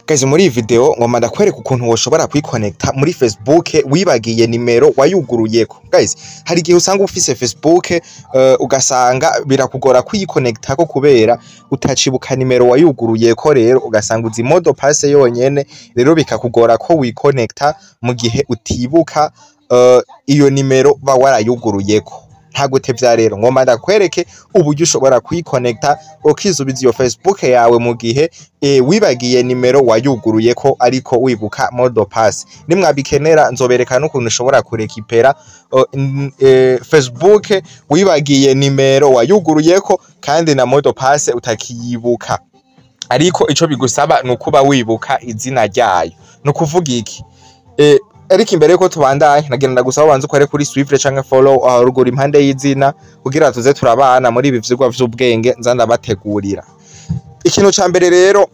Guys, muri iyi video ngomba ndakwereka ukuntu woshobora kwikonekta muri Facebook wibagiye nimero wayuguruyeko. Guys, hari igihe usanga ufise Facebook ugasanga birakugora kuyikonekta kubera utacibuka nimero wayuguruyeko, rero ugasanga uzi mot de passe yonyene, rero bikakugora ko wikonekta mu gihe utibuka iyo nimero ba warayuguruyeko. Ntagutevya rero, ngomba ndakwereke uburyo ushobora kuyikonekta ukisubiza iyo Facebook yawe mu gihe wibagiye nimero wayuguruyeko ariko wibuka mot de passe. Nimwabikenera nzobereka n'ukuntu ushobora kurekipera Facebook wibagiye nimero wayuguruyeko kandi na mot de passe utakiyibuka, ariko ico bigusaba ni ukuba wibuka izina ryayo. Ni ukuvuga iki? Ariko imbere yuko tubandanya, nagenda ndagusaba ubanze ukore kuri suivre canke follow aho ruguru impande y'izina kugira tuze turabana muri ibi vyigwa vy'ubwenge nza ndabategurira. Ikintu ca mbere rero,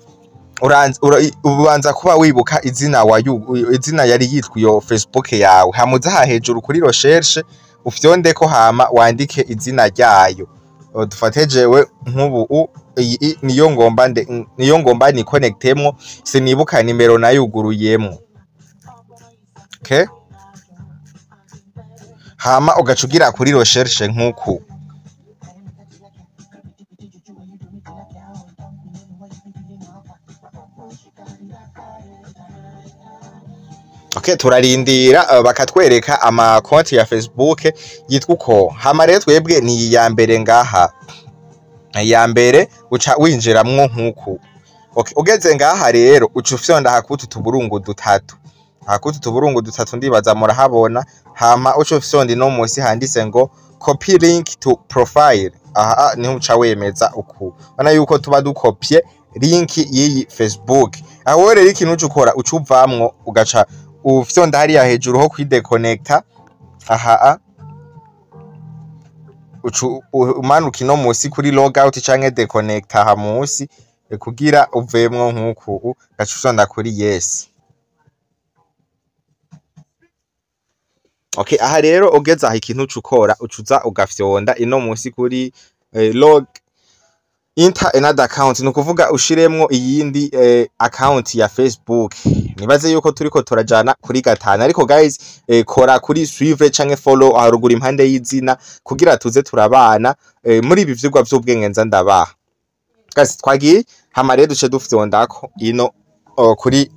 ubanza kuba wibuka izina izina yari yitwa iyo Facebook yawe. Hama uze aha hejuru kuri recherche, ufyondeko, hama wandike izina ryayo. Dufate jewe nk'ubu iyi niyo ngomba ni connectemwo, sinibuka nimero nayuguruyemwo. Okay, hama ugaca ugira kuri recherche nk'uku. Okay, turarindira bakatwereka ama konti ya Facebook yitwa uko. Hama rero twebwe ni iya mbere ngaha, iya mbere uca winjiramwo nk'uku. Okay, ugeze ngaha rero uca ufyonda hakutu tuburungu dutatu. Hakutu tuburungu dutatu ndibaza murahabona. Hama uca ufyonda ino musi handitse ngo "copy link to profile". Aha niho uca wemeza uku. Ubona yuko tuba dukopye link y'iyi Facebook. Aho rero ikintu uca ukora, uca uvamwo, ugaca ufyonda hariya hejuru ho kwidekonekta. Aha uca umanuka ino musi kuri logout canke déconnect aha musi kugira uvemwo nk'uku, ugaca ufyonda kuri yes. Okay, aha rero ugeze aha, ikintu uca ukora, uca uza ugafyonda ino musi kuri log enter another account, ni ukuvuga ushiremwo iyindi account ya Facebook. Nibaze yuko turiko turajana kuri gatanu, ariko guys, kora kuri suivre canke follow aho ruguru impande y'izina kugira tuze turabana muri ibi vyigwa vy'ubwenge nza ndabaha. Guys, twagiye. Hama rero duce dufyondako ino kuri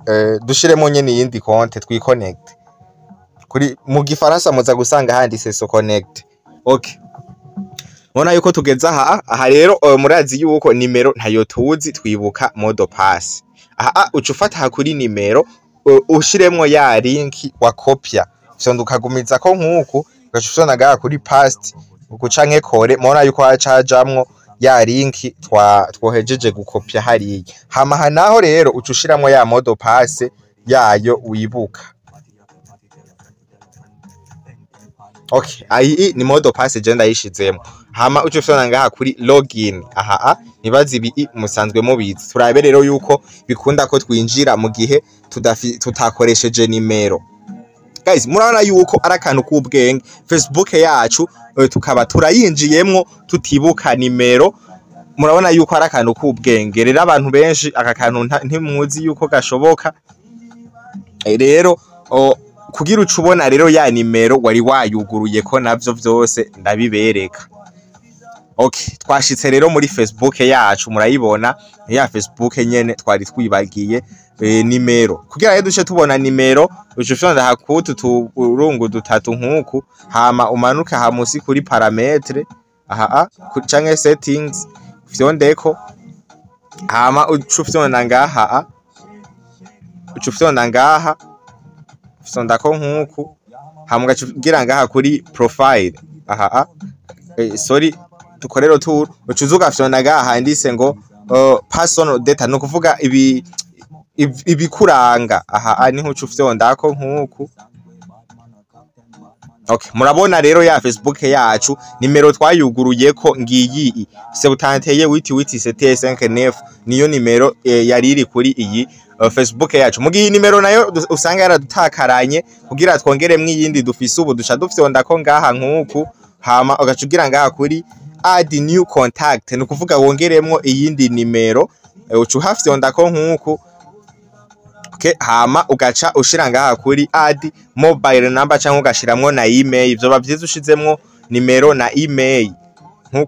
dushiremo nyene iyindi konte, twiconnect. Kuri mu gifaransa muza gusanga handitse "se connecter". Okay, Ubona yuko tugeze aha. Aha rero murazi yuko nimero ntayo tuzi, twibuka mot de passe. Aha uca ufata aha kuri nimero, ushiremwo ya link wa kopya, fyonda ukagumizako nk'uku, ugaca ufyonda ngaha kuri paste uku canke coller. Murabona yuko haca hajamwo ya link twohejeje gukopya hariya. Hama aha naho rero uca ushiramwo ya mot de passe yayo wibuka. Okay, ayi ni mot de passe je ndayishizemwo. Hama uca ufyonda ngaha kuri login. Aha nibaza ibi musanzwe mubizi. Turabe rero yuko bikunda ko twinjira mu gihe tutakoresheje nimero. Guys, murabona yuko ari akantu k'ubwenge. Facebook yacu tukaba turayinjiyemwo tutibuka nimero. Murabona yuko ari akantu k'ubwenge. Rero abantu benshi aka kantu ntimuzi yuko gashoboka. Rero kugira uca ubona rero ya nimero wari wayuguruye ko navyo vyose ndabibereka. Okay, twashitse rero muri Facebook yacu, murayibona ni ya Facebook nyene twari twibagiye nimero. Kugira rero duce tubona nimero, uca ufyonda hakutu tuburungu dutatu nk'uku, hama umanuke aha musi kuri paramètres aha canke settings, ufyondeko, hama uca ufyonda ngaha uca ufyonda ngaha, ufyondako nk'uku, hama ugaca ugira ngaha kuri profile. Aha sorry, dukore retour. Uca uza ugafyonda ngaha handitse ngo "personal data", ni ukuvuga ibikuranga. Aha niho uca ufyondako nk'uku. Okay, murabona rero ya Facebook yacu nimero twayuguruyeko ngiyi, 71 8 8 7 5 9, niyo nimero yari iri kuri iyi Facebook yacu. Mu gihe nimero nayo usanga yaradutakaranye, kugira twongeremwo iyindi dufise ubu, duca dufyondako ngaha nk'uku, hama ugaca ugira ngaha kuri "add new contact", ni ukuvuga wongeremwo iyindi nimero. Uca uhafyondako nk'uku. Okay, hama ugaca ushira ngaha kuri add mobile number canke ugashiramwo na email. Vyoba vyiza ushizemwo nimero na email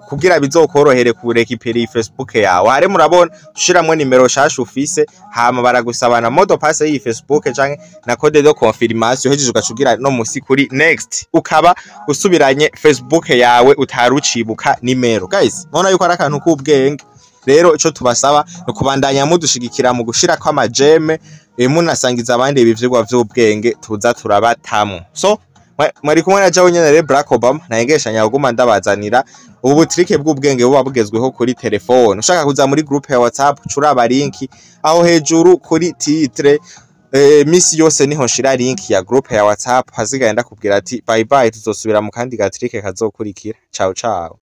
kugira bizokorohere kurekipera iyi Facebook yawe. Hare murabona ushiramwo nimero shasha ufise, hama baragusaba na mot de passe y'iyi Facebook canke na code de confirmation. Uhejeje ugaca ugira no musi kuri next, ukaba usubiranye Facebook yawe utarucibuka nimero. Guys, mubona yuko ari akantu k'ubwenge. Rero ico tubasaba ni ukubandanya mudushigikira mu gushirako ama j'aime, munasangiza abandi ibi vyigwa vy'ubwenge tuza turabatamwo. So mwari kumwe na Jawe nyene rero, Barack Obama, nahengeshanya kuguma ndabazanira ubu bu trick bw'ubwenge buba bugezweho kuri telefone. Ushaka kuza muri groupe ya WhatsApp, curaba link aho hejuru kuri titre. Misi yose niho nshira link ya groupe ya WhatsApp. Hasigaye ndakubwira ati bye bye, tuzosubira mu kandi ga trick kazokurikira. Ciao ciao.